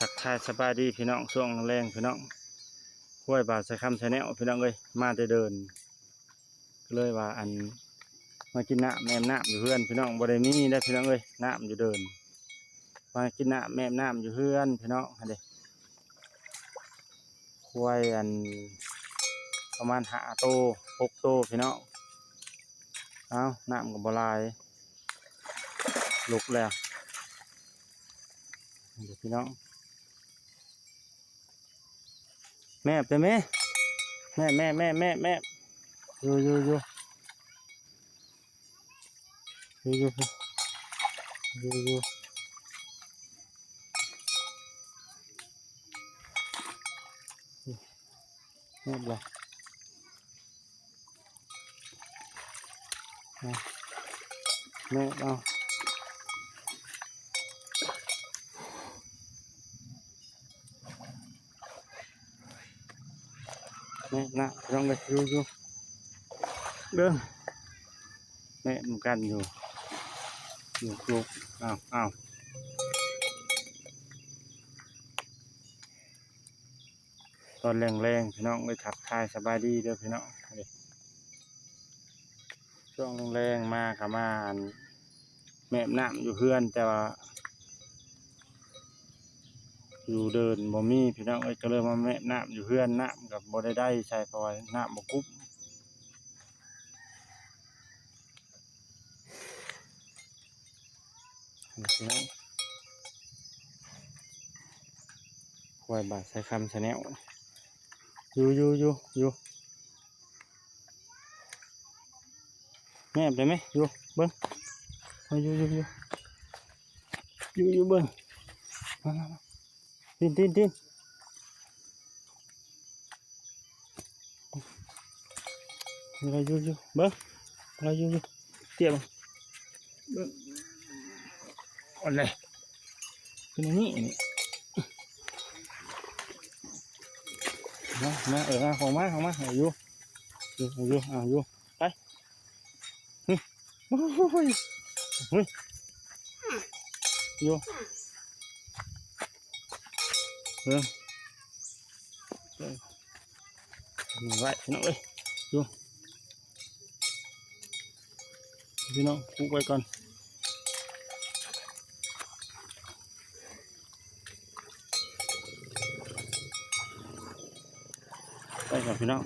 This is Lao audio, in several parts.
ທັກທາຍສະບາຍດີພີ່ນ້ອງ ຊ່ວງແລງພີ່ນ້ອງ ຄວາຍບ່າວສາຍຄຳ Channel ພີ່ນ້ອງເອີຍ ມາແຕ່ເດີ່ນ ກໍເລີຍວ່າ ອັນ ມາກິນນ້ຳແມ່ນ້ຳຢູ່ເຮືອນພີ່ນ້ອງ ບໍ່ໄດ້ມີເດ້ພີ່ນ້ອງເອີຍ ນ້ຳຢູ່ເດີ່ນ ມາກິນນ້ຳແມ່ນ້ຳຢູ່ເຮືອນພີ່ນ້ອງ ຫັ້ນເດ້ ຄວາຍ ອັນ ປະມານຫ້າໂຕ ຫົກໂຕພີ່ນ້ອງ ເອົ້າ ນ້ຳກໍບໍ່ຫຼາຍ ລຸກແລ້ວ ນີ້ພີ່ນ້ອງ ແມບແຕ່ແມ ແມບ ແມບ ແມບ ແມບ ຢູ່ ຢູ່ ຢູ່ ຢູ່ ຢູ່ ຢູ່ ຢູ່ ແມບລະ ແມ່ເອົາ ແມ່ນະ ພີ່ນ້ອງເອີຍ ຢູ່ ຢູ່ ເບິ່ງ ແມ່ນຳກັນຢູ່ ຢູ່ ຢູ່ ອ້າວ ອ້າວ ຕອນແລງໆ ພີ່ນ້ອງເອີຍ ທັກທາຍສະບາຍດີເດີພີ່ນ້ອງ ຊ່ວງແລງໆ ມາກໍມາ ອັນ ແມ່ນຳຢູ່ເຮືອນ ແຕ່ວ່າຢູ່ເດີ່ນບໍ່ມີພີ່ນ້ອງເອີຍ ກໍເລີຍມາແມ່ນຳຢູ່ເຮືອນ ນ້ຳກໍບໍ່ໄດ້ໄດ້ໃສ່ ເພາະວ່ານ້ຳບໍ່ກຸ້ມ. ນີ້ພີ່ນ້ອງ ຄວາຍບ່າວສາຍຄຳ Channel ຢູ່ ຢູ່ ຢູ່ ຢູ່ ແມບໄດ້ໄໝ? ຢູ່ ເບິ່ງ ເອົາ ຢູ່ ຢູ່ ຢູ່ ຢູ່ ຢູ່ ເບິ່ງ ມາ ມາ ມາ ຕີນ ຕີນ ຕີນ ເອົາ ຢູ່ ຢູ່ ເບິ່ງ ເອົາ ຢູ່ ຢູ່ ຕຽມ ເບິ່ງ ອ່ອນເລີຍ ເປັນອັນນີ້ ອັນນີ້ ມາ ມາ ເອີ ມາ ເຂົ້າມາ ເຂົ້າມາ ເອົາຢູ່ ຢູ່ ເອົາຢູ່ ເອົາຢູ່ ໄປ ຫຶ ໂອ້ຍ ຫຶ ຢູ່ ເບິ່ງ ເບິ່ງ ນີ້ໄວ້ ພີ່ນ້ອງເອີຍ ຢູ່ ພີ່ນ້ອງ ປຸກໄວ້ກ່ອນ ໄປກ່ອນ ພີ່ນ້ອງ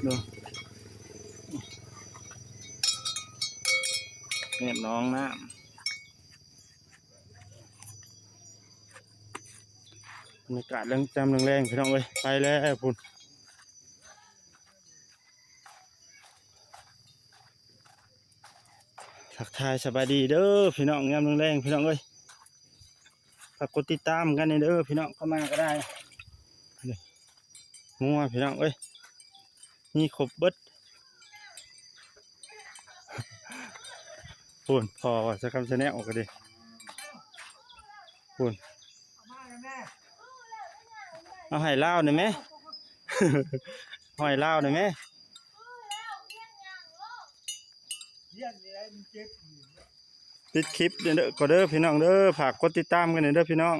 ເບິ່ງ ແມ່ນໜອງນ້ຳ. ບັນຍາກາດແລງ ຍາມແລງໆ ພີ່ນ້ອງເອີຍ ໄປແລ້ວພຸ້ນ ທັກທາຍສະບາຍດີເດີພີ່ນ້ອງ ຍາມແລງໆ ພີ່ນ້ອງເອີຍ ຝາກກົດຕິດຕາມກັນແດ່ເດີພີ່ນ້ອງ ເຂົ້າມາກໍໄດ້ ງົວພີ່ນ້ອງເອີຍ ມີຄົບເບິດ ພຸ້ນ ພໍ່ວ່າສາຍຄຳ Channel ກໍດີ ພຸ້ນ ເອົາໃຫ້ລາວໜ່ອຍແມ ເອົາໃຫ້ລາວໜ່ອຍແມ ປິດຄລິບເດີ ກໍເດີພີ່ນ້ອງເດີ ຝາກກົດຕິດຕາມກັນແດ່ເດີພີ່ນ້ອງ.